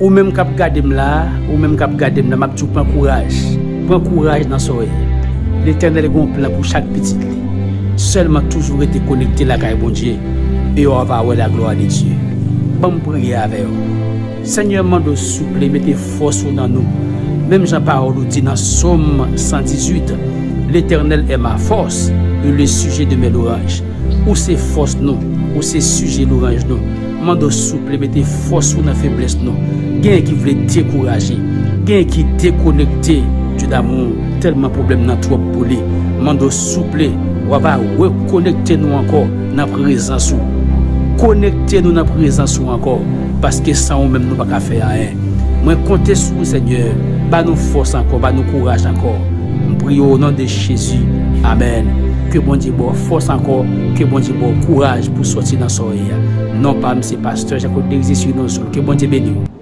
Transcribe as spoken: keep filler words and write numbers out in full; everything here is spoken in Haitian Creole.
Ou menm k ap gade m la, ou menm k ap gade m la, m ap di w pran kouraj. Pran kouraj nan sa w ye. Letènèl gen yon plan pou chak pitit li. Sèlman toujou rete konekte lakay Bondye e w ava wè la glwa de Dye. Ban m priye avè w. Senyè, m mande w souple mete fòs ou nan nou. Menm jan pawòl ou di nan Sòm san dizuit, L'Éternel est ma force et le sujet de mes louanges. Ou se fòs nou, ou se sijè lwanj nou. Mande w souple mete fòs ou nan feblès nou. Genyen ki vle dekouraje, genyen ki dekonekte Dye damou tèlman pwoblèm nan twòp pou li. Mande w souple, w ava rekonekte nou ankò nan prezans ou. Konekte nou nan prezans ou ankò, paske san ou menm nou pa ka fè anyen. Mwen konte sou ou, Senyè. Ba nou fòs ankò, ba nou kouraj ankò. M priye w o non de Jezi. Amèn. Ke Bondye ba w fòs ankò, ke Bondye ba w kouraj pou sòti nan sa w ye a. Non pa m se pastè Jean Claude Désir Inonso. Ke Bondye beni w.